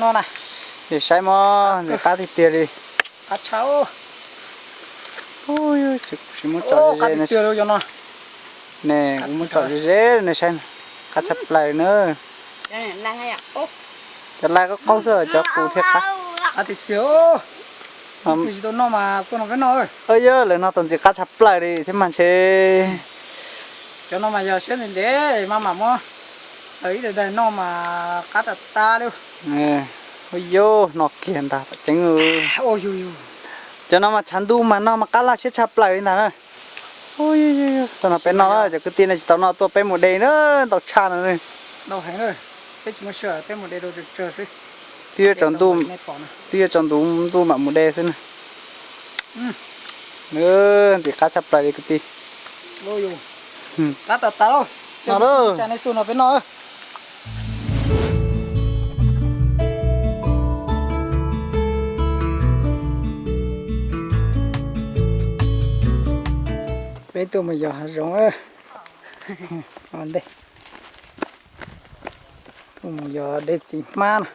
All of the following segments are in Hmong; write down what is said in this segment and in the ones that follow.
No na, saib mog, ntxim qab tiag tiag li. Qab tshaj. Tsis muab tsom ze ze ne, kuv muab tsom ze ze ne saib, qab tshaj plaws na. Cov laj qaub qaub xwb, cov qus thiaj qab. Qab tiag tiag. Tsis tau noj mas tuaj no peb noj. Yog lawv no tau ntxim qab tshaj plaws li thiab mas ntshe. Cov no mas yog siab ntev ntev mas mam muab ib daim daim noj mas qab tas tas li. Ua yog no kiag ntag, tom ceeb. Cov no mas tshav ntuj mas noj mas qab laj siab tshaj plaws li ntag na. Tau no peb noj, cov kwv tij no tsis tau noj tuaj peb mus de na, ntau tshaj no. Twb yuav tsaus ntuj, twb yuav tsaus ntuj ntuj mam mus de xwb na. Ntxim qab tshaj plaws li kwv tij. Qab tas tas lauj. No lauj. Peb noj. Peb tuaj mus yos hav zoov. Tuaj mus yos de txiv hmab no.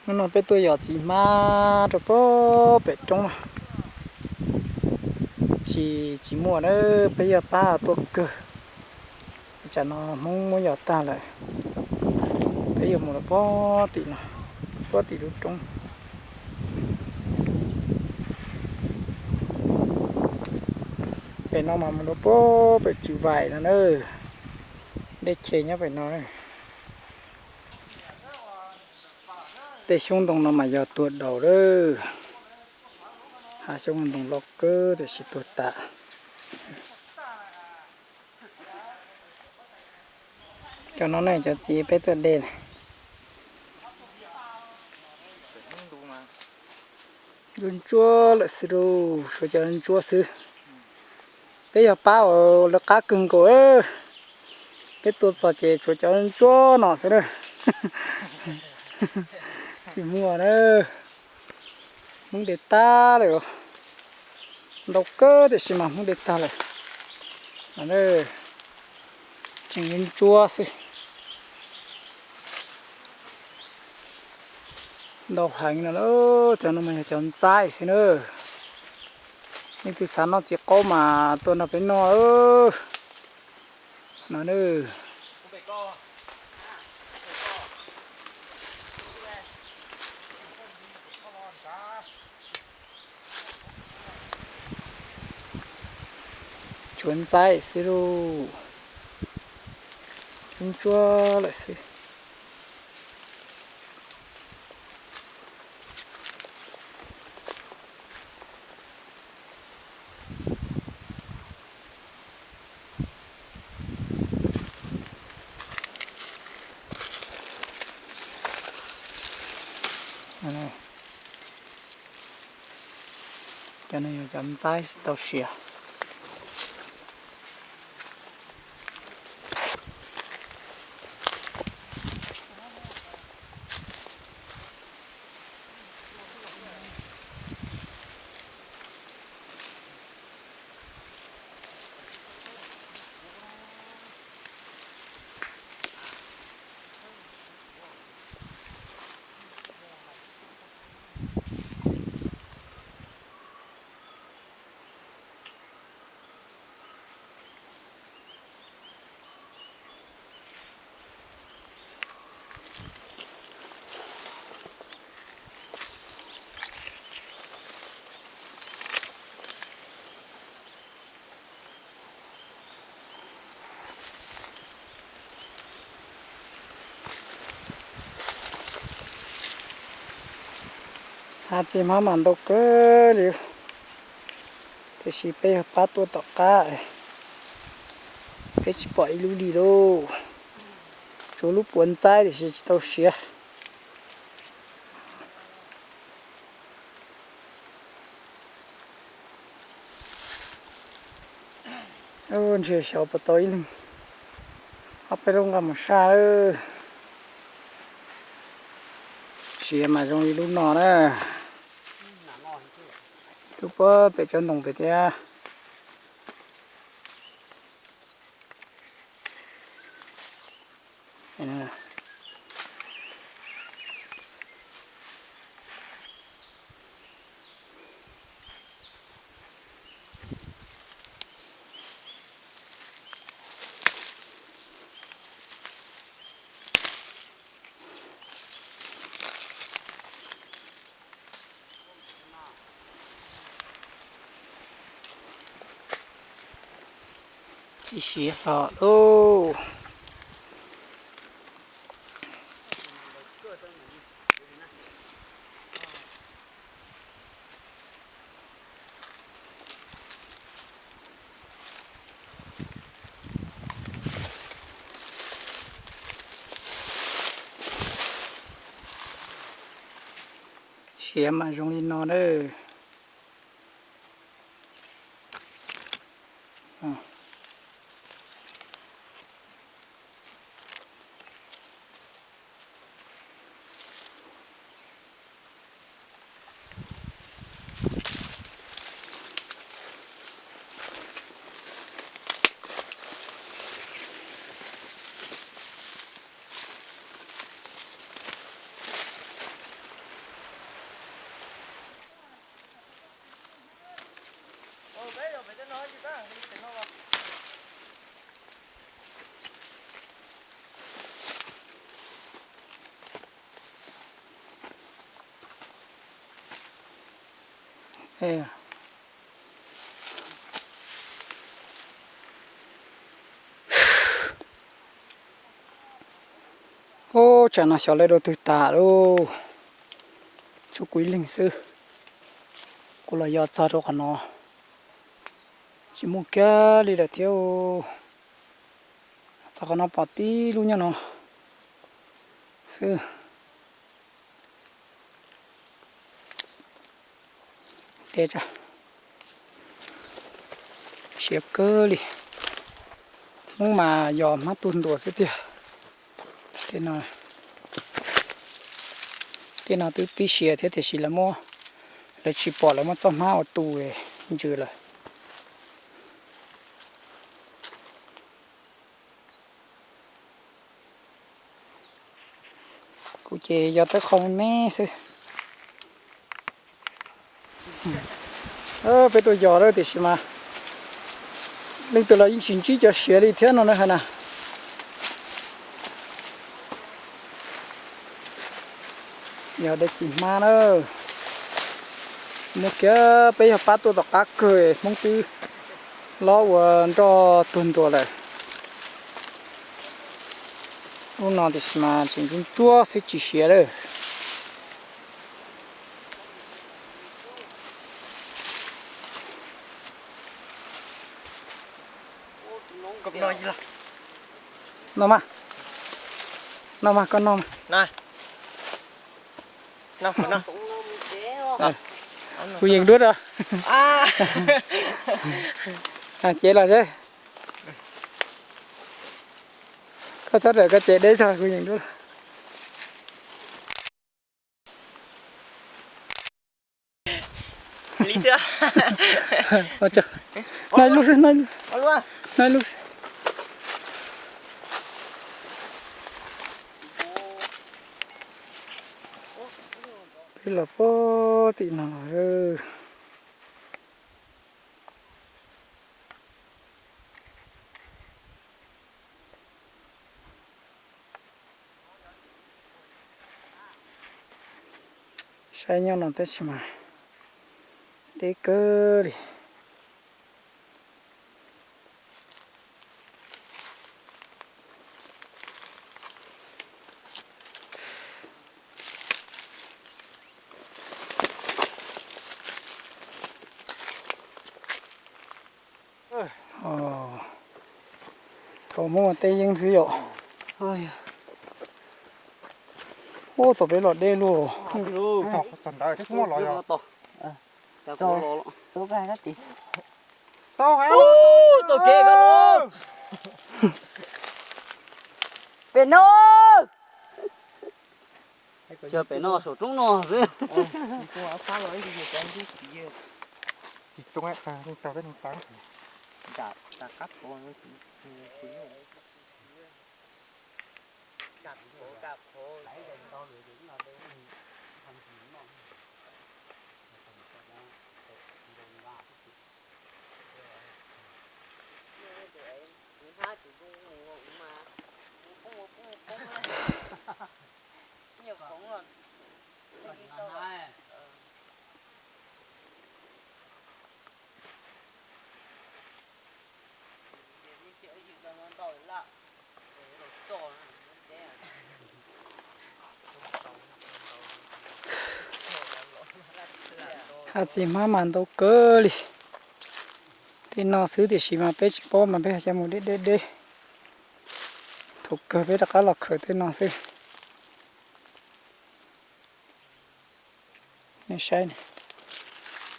Hnub no peb tuaj yos txiv hmab rau pem roob no. Tsis, tsis muaj na, peb yog pab tuaj kawg. Tsam no Hmoob muab yos tag lawm, peb yuav mus rau pem tim no, pem tim lub roob. Pem no mas mus rau pem Tswv Vais no na. Dej che nyob pem no. Tej xyoob ntoo no mas yog tuag daus lawm. Hav xyoob ntoo loj kawg tiam sis tuag tas. Cov no ne cov txiv peb tuaj de. Ntsuab ntsuab lawm xwb lauj, tshuav cov ntsuab xwb. Peb yog pab uas lawv qab kawg nkaus. Peb tuaj txog ces tshuav cov ntsuab no xwb na. Tsis muaj na. Hmoob de tag lawm. Ntau kawg tiam sis mas Hmoob de tag lawm. Tseem ntsuab xwb. Ntau heev no, cov no mas yog cov ntxaib xwb na. Leej twg xav noj txiv qaub mas tuaj nrog peb noj no. Tshuav ntxaib xwb lauj. Ntsuab ntsuab lawm xwb. Cov no yog cov ntxaib tsis tau siav. Hav txiv hmab mas ntau kawg li, tiam sis peb yog pab tuaj tom qab. Peb tsis pom ib lub li lauj. Tsuas lub puav ntxaib tiam sis tsis tau siav. Ntshe xyov puas tau ib leeg. Ob peb lub nqa mus saj lawm. Siav mas zoo li lub no na. Lub puag pem tsob ntoo pem thiab. Tsis siav hlo lauj. Siav mas zoo li no na. Ub, tsam no xyov lawv dua twg tas lauj. Tshuav kuv ib leeg xwb. Kuv los yos txog rau qhov no tsis muaj kiag li lawm thiab. Txog qhov no pom tib lub nyob no xwb. Siav kawg li. Hmoob mas yos hmab tuag ntuas xwb tiag. Tej no twb pib siav thiab tiam sis lawv muab, lawv tsis pom lawv muab txoj hmab ua tu ntsws lawm. Kuv ces yog tawb qho me me xwb. Peb tuaj yos lawm tiam sis mas leej twg los yeej tsis ntsib cov siav li thiab no na hais na. Yog dej txiv hmab na. Muaj kiag peb yog pab tuaj tom qab kawg Hmoob twb lob ua nroj tuag ntuas lawm. Lub no tiam sis mas tseem ntsuab ntsuab xwb tsis siav lawm. No mas, no mas koj no mas. Kuv yeem duab rau. Cev los seb. Koj txhob rawm koj cev deb zog kuv yeem duab. Noj ib lub xwb, noj ib lub xwb. Peb los puag tim no. Saib nyob no tab sis mas deb kawg li. Thaum muaj tej yeeb xwb yom. Ub, txog peb los deb luaj. Pem no, pem no saum roob no xwb. Hab txiv hmab mas ntau kawg li. Tej no xwb tiam sis mas peb tsis paub mas peb xav mus deb deb deb. Thaum kawg peb rov qab los khaws tej no xwb. Nej saib ne,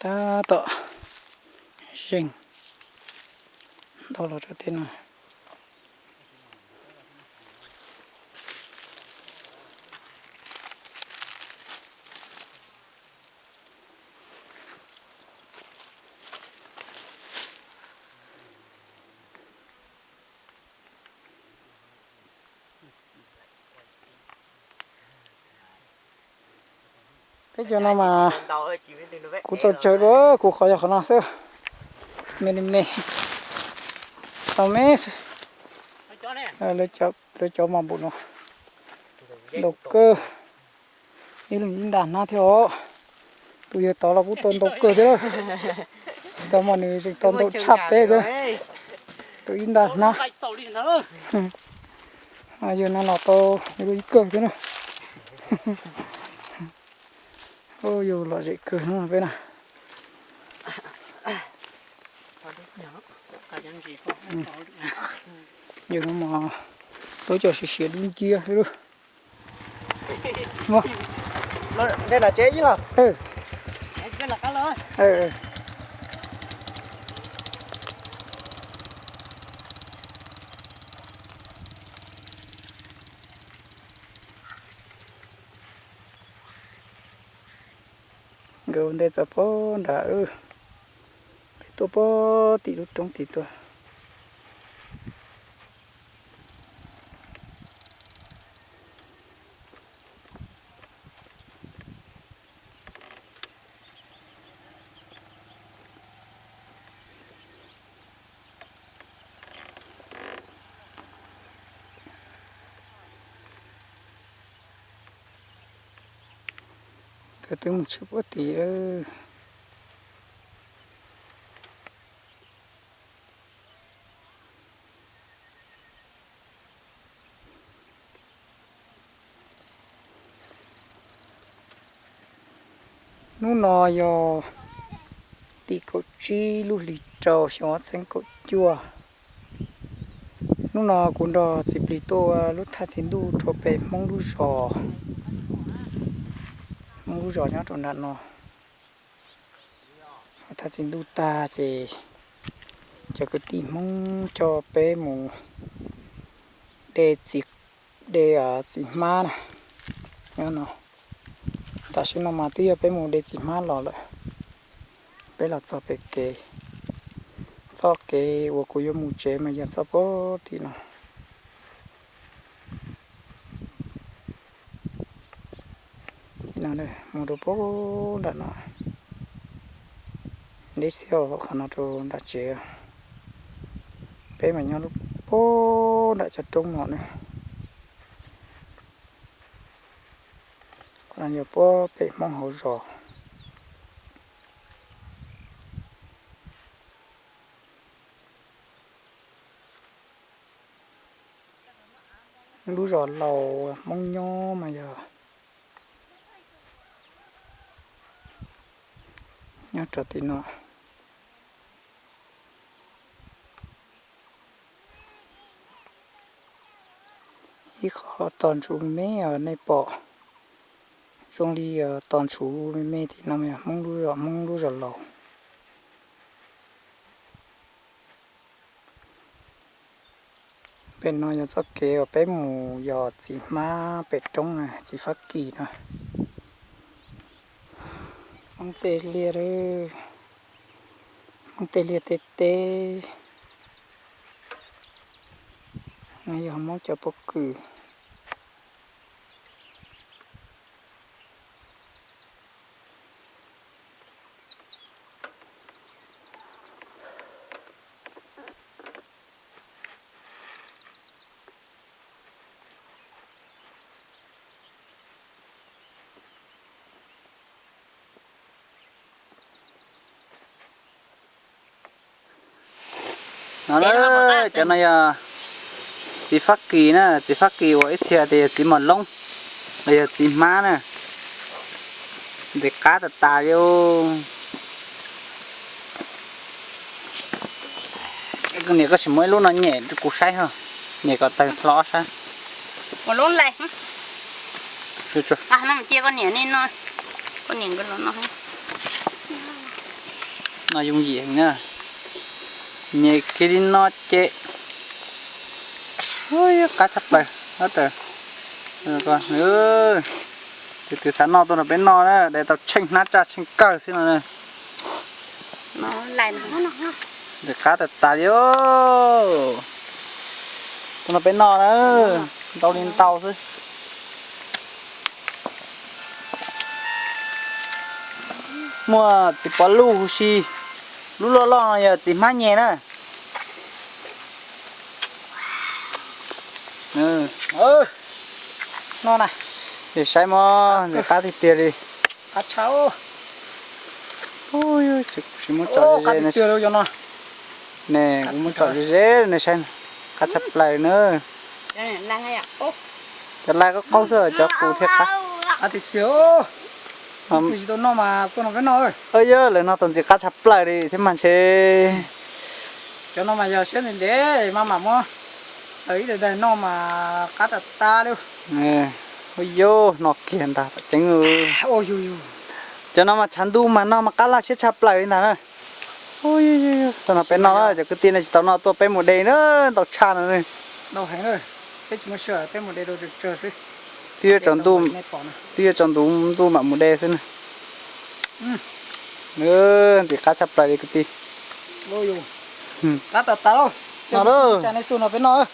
tab tom zeeg ntau los rau tej no. Peb cov no mas kuv tau tsawg dua, kuv qhov yog qhov no xwb. Me li me, tau me xwb. Lawv cov mas npaum no ntau kawg. Ib leeg ib nta hnab thiab os. Tus yawg tod los kuj tau ntau kawg thiab. Tus mas nws tseem tau ntau tshaj peb thiab. Tus ib nta hnab. Yawg no los tau ib kawg thiab na. Yus lom zem kawg no peb na. Yus no mas tau cov siav siav dub nciab xwb lauj. Ntej no tsev ib los. Nkawd ua ntej txog pob nram, peb tuaj pob tim lub roob tid tuaj. Nkawd twb mus tshwm pob tid lawm. Hnub no yog tim kaum tsib lub hlis rau xyoo ob txhiab kaum cuaj. Hnub no kuv nrog txiv plig tuaj ua lub thaj txi ntuj rau pem Hmoob lub zos, Hmoob lub zos nyob rau nram no. Thaj txi ntuj tag ces cov kwv tij Hmoob coj peb mus de txiv, de txiv hmab na. Nyob no, tam sim no mas twb yog peb mus de txiv hmab los lawm. Peb los txog pem kev, txoj kev uas kuv yuav mus tsev mas yog txoj pob tim no. Mus rau pob nram no, deb thiab qhov no rau nram tsev. Peb mas nyob lub pob nram cov roob no na. Qhov no yog pob pem Hmoob hauv zos. Lub zos laus Hmoob nyob mas yog nyob rau tim no. Ib qho tos ntsuv me me os nej pom, zoo li tos ntsuv me me tim no, Hmoob lub zos, Hmoob lub zos laus. Pem no yog txoj kev uas peb mus yos txiv hmab pem roob na, txiv fab kis no. Hmoob tej liaj, Hmoob tej liaj tej teb, no yog Hmoob cov pob kws. No, cov no yog txiv fab kis na, txiv fab kis uas ib txhia tias yog txiv mos loob los yog txiv hmab na. Ntxim qab tas tas li. Niam, koj sim muab ib lub no nyem rau kuv saib ho, nyem kom tawg hlo ob sab. No yooj yim heev na. Nyem kiag li no ces qab tshaj plaws. Tus twg xav noj tuaj nrog peb noj na, dai tau tsheej hnab tsaj tsheej kawg xwb no. Ntxim qab tas tas li. Tuaj nrog peb noj na, ntau li ntau xwb. Muaj txiv pov luj huv si, lub loj loj no yog txiv hmab nyem na. No na, saib mog, ntxim qab tiag tiag li. Qab tshaj. Kuv tsis muab tsom ze ze, ne kuv muab tsom ze ze ne saib, qab tshaj plaws na. Cov lais qaub qaub xwb, cov qus thiaj qab. Yog lawv no tau ntxim qab tshaj plaws li thiab mas ntshe. Cov no mas yog siab ntev ntev mas mam muab ib daim daim noj mas qab tas tas li. Ua yus noj kiag ntag tom ceeb. Cov no mas tshav ntuj mas noj mas qab laj siab tshaj plaws li ntag na. Tuaj nrog peb noj, cov kwv tij nej tsis tau noj tuaj peb mus de na, ntau tshaj no. Twb yuav tsaus ntuj, twb yuav tsaus ntuj ntuj mam mus de xwb na. Ntxim qab tshaj plaws li kwv tij. Qab tas tas lauj. Peb noj.